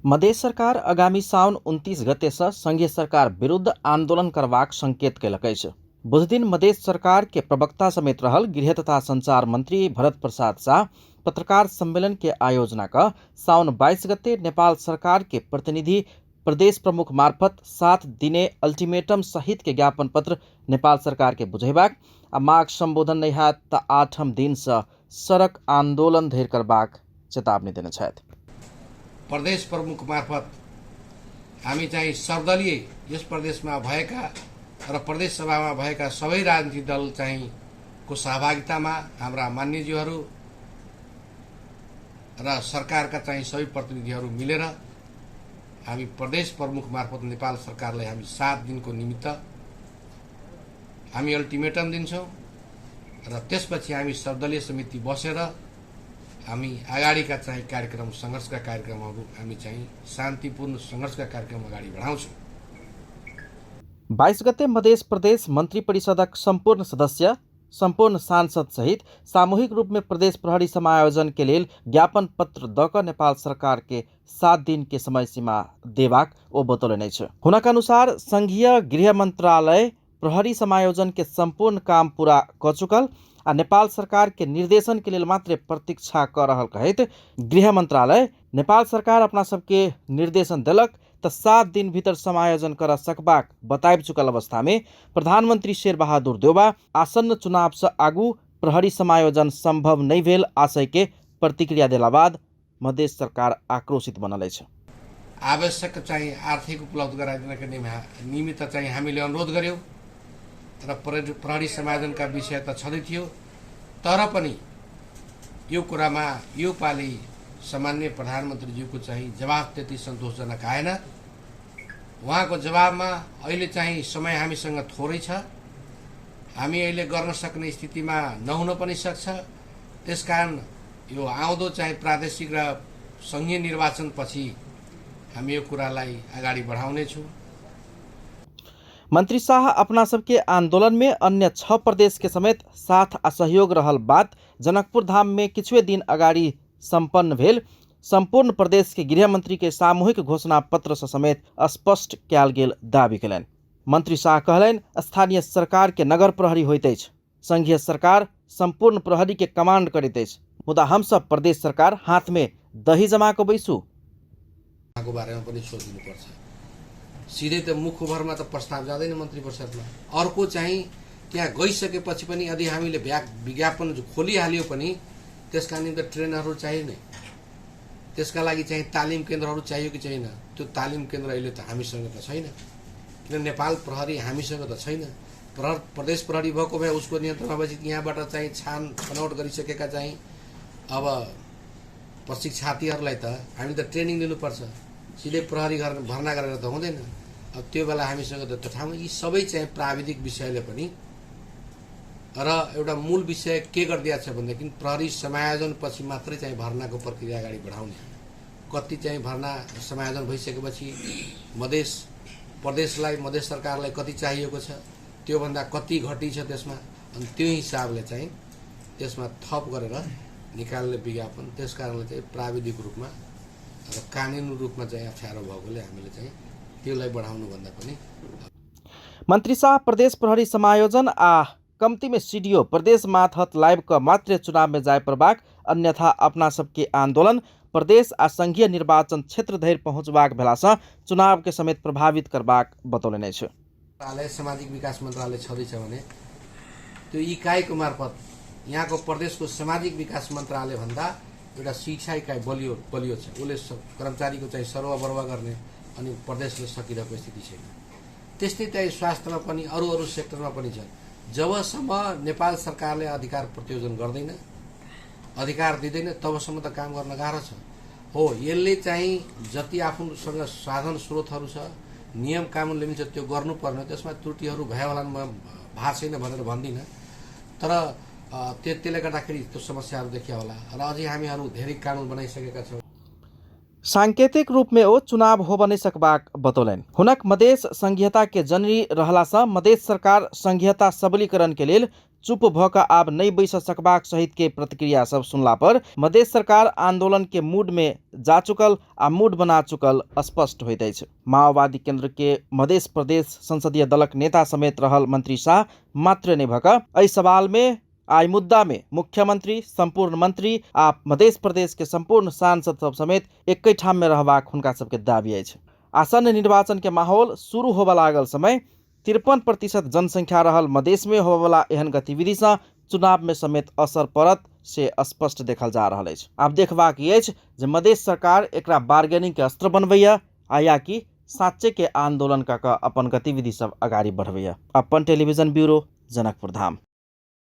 मधेश सरकार आगामी साउन 29 गते से संघीय सरकार विरुद्ध आंदोलन करबाक संकेत कयलक अछि। बुधदिन मधेश सरकार के प्रवक्ता समेत रहल गृह तथा संचार मंत्री भरत प्रसाद शाह पत्रकार सम्मेलन के आयोजना क साउन 22 गते नेपाल सरकार के प्रतिनिधि प्रदेश प्रमुख मार्फत 7 दिने अल्टीमेटम सहित के ज्ञापन पत्र नेपाल सरकार के बुझेबाक आ माग संबोधन नहि हैत त 8म दिन से सड़क आंदोलन धरि करबाक चेतावनी देने छथि। प्रदेश प्रमुख मार्फत हामी चाहिँ सर्वदलीय यस प्रदेशमा भएका र प्रदेश सभामा भएका सबै राजनीतिक दल चाहिँ को सहभागितामा हाम्रा मान्यज्यूहरू र सरकारका चाहिँ सबै प्रतिनिधिहरू मिलेर हामी प्रदेश प्रमुख मार्फत नेपाल सरकारलाई हामी 7 दिनको निमित्त हामी अल्टिमेटम दिन्छौँ र त्यसपछि हामी सर्वदलीय समिति बसेर हामी अगाडिका चाहिँ कार्यक्रम, सङ्घर्षका कार्यक्रमहरू हामी चाहिँ शान्तिपूर्ण सङ्घर्षका कार्यक्रम अगाडि बढाउँछौँ। 22 गते मधेश प्रदेश मन्त्री परिषदक सम्पूर्ण सदस्य, सम्पूर्ण सांसद सहित सामूहिक रूप में प्रदेश प्रहरी समायोजन के लेल ज्ञापन पत्र द क नेपाल सरकार के 7 दिन के समय सीमा देबाक ओ बतौलनि अछि। हुनक अनुसार संघीय गृह मंत्रालय प्रहरी समायोजन के सम्पूर्ण काम पूरा क चुकल आ नेपाल सरकार के निर्देशन के लेल मात्र प्रतीक्षा क रहल कहैत गृह मंत्रालय नेपाल सरकार अपना सबके निर्देशन देलक त 7 दिन भीतर समायोजन कर सकबाक बताबि चुकल अवस्था में प्रधानमंत्री शेरबहादुर देउवा आसन्न चुनाव से आगू प्रहरी समायोजन संभव नहीं भेल आशय के प्रतिक्रिया देला बाद मधेश सरकार आक्रोशित बनल अछि। आवश्यक चाहिँ आर्थिक उपलब्ध गराइदिनका निमित्त चाहिँ हामीले अनुरोध गर्यौं र प्रहरी समायोजनका विषय त छँदै थियो, तर पनि यो कुरामा यो पालि सामान्य प्रधानमन्त्रीज्यूको चाहिँ जवाब त्यति सन्तोषजनक आएन। उहाँको जवाबमा अहिले चाहिँ समय हामीसँग थोरै छ, हामी अहिले गर्न सक्ने स्थितिमा नहुन पनि सक्छ, त्यसकारण यो आउँदो चाहिँ प्रादेशिक र सङ्घीय निर्वाचनपछि हामी यो कुरालाई अगाडि बढाउनेछौँ। मंत्री शाह अपना सबके आंदोलन में अन्य 6 प्रदेश के समेत साथ आ सहयोग रहल बात जनकपुर धाम में किछुए दिन अगाडि सम्पन्न भेल सम्पूर्ण प्रदेश के गृह मंत्री के सामूहिक घोषणा पत्र से समेत स्पष्ट कयल गेल दावी कयलनि। मंत्री शाह कहलनि स्थानीय सरकार के नगर प्रहरी होइत अछि, संघीय सरकार सम्पूर्ण प्रहरी के कमांड करैत अछि, मुदा हम सब प्रदेश सरकार हाथ में दही जमा क बैसू। को बारेमा पनि सोचिनुपर्छ। सिधै त मुख भरमा त प्रस्ताव जाँदैन मन्त्री परिषदमा। अर्को चाहिँ त्यहाँ गइसकेपछि पनि यदि हामीले विज्ञापन खोलिहाल्यो पनि त्यसका निम्ति ट्रेनरहरू चाहिने, त्यसका लागि चाहिँ तालिम केन्द्रहरू चाहियो कि छैन? त्यो तालिम केन्द्र अहिले त हामीसँग त छैन, किन नेपाल प्रहरी हामीसँग त छैन। प्रदेश प्रहरी भएको भए उसको नियन्त्रणमा भएपछि यहाँबाट चाहिँ छनौट गरिसकेका चाहिँ अब प्रशिक्षार्थीहरूलाई त हामी त ट्रेनिङ दिनुपर्छ, सिधै प्रहरी घर भर्ना गरेर त हुँदैन। अब त्यो बेला हामीसँग त त्यो ठाउँमा यी सबै चाहिँ प्राविधिक विषयले पनि र एउटा मूल विषय के गरिदिएको छ भनेदेखि प्रहरी समायोजनपछि मात्रै चाहिँ भर्नाको प्रक्रिया अगाडि बढाउने। कति चाहिँ भर्ना समायोजन भइसकेपछि मधेस प्रदेशलाई, मधेस सरकारलाई कति चाहिएको छ, त्योभन्दा कति घटी छ त्यसमा, अनि त्यो हिसाबले चाहिँ त्यसमा थप गरेर निकाल्ने विज्ञापन। त्यस कारणले चाहिँ प्राविधिक रूपमा र कानुनी रूपमा चाहिँ अप्ठ्यारो भएकोले हामीले चाहिँ त्यसलाई बढाउनुभन्दा पनि मंत्री शाह प्रदेश प्रहरी समायोजन आ कम्ती में सीडीओ प्रदेश मातहत लाइव क मात्र चुनाव में जाय पड़बाक, अन्यथा अपना सबके आंदोलन प्रदेश आ संघीय निर्वाचन क्षेत्र धरि पहुँचबाक भेलासँ चुनाव के समेत प्रभावित करबाक बतौलनि अछि। मन्त्रालय, सामाजिक विकास मन्त्रालय छँदैछ भने त्यो इकाइको मार्फत यहाँको प्रदेशको सामाजिक विकास मन्त्रालय भन्दा एउटा शिक्षा इकाइ बलियो छ, उसले कर्मचारीको चाहिँ सर्वबर्व गर्ने अनि प्रदेशले सकिरहेको स्थिति छैन। त्यस्तै चाहिँ स्वास्थ्यमा पनि अरू अरू सेक्टरमा पनि छ। जबसम्म नेपाल सरकारले अधिकार प्रत्योजन गर्दैन, अधिकार दिँदैन, तबसम्म त काम गर्न गाह्रो छ। हो, यसले चाहिँ जति आफूसँग साधन स्रोतहरू छ, नियम कानुनले मिल्छ त्यो गर्नुपर्ने, त्यसमा त्रुटिहरू भयो होला, म भएको छैन भनेर भन्दिनँ, तर त्यसले गर्दाखेरि त्यो समस्याहरू देखिया होला र अझै हामीहरू धेरै कानुन बनाइसकेका छौँ। सांकेतिक रूप में ओ चुनाव होब नहि सकबाक बतौलनि। हुनक मधेश संघीयता के जननी रहला सँ मधेश सरकार संघीयता सबलीकरण के लेल चुप भ क आब नहि बैस सकबाक सहित के प्रतिक्रिया सब सुनला पर मधेश सरकार आंदोलन के मूड में जा चुकल आ मूड बना चुकल स्पष्ट होइत अछि। माओवादी केंद्र के मधेश प्रदेश संसदीय दलक नेता समेत रहल मंत्री शाह मात्र नहि भ क एहि सवाल में आ एहि मुद्दा में मुख्यमंत्री, संपूर्ण मंत्री आ मधेश प्रदेश के संपूर्ण सांसद सब समेत एके ठाम में रहबाक हुनका सबके दावी अछि। आसन्न निर्वाचन के माहौल शुरू होबऽ लागल समय 53% जनसंख्या रहल मधेश में होबऽवला एहन गतिविधि सँ चुनाव में समेत असर पड़त से स्पष्ट देखल जा रहल अछि। आब देखबाक ई अछि जे मधेश सरकार एकरा बार्गेनिंग के अस्त्र बनबैया आ या कि साँच्चे के आंदोलन कऽ कऽ अपन गतिविधि सब अगाडि बढ़बैया। अपन टेलीविजन ब्यूरो, जनकपुर धाम।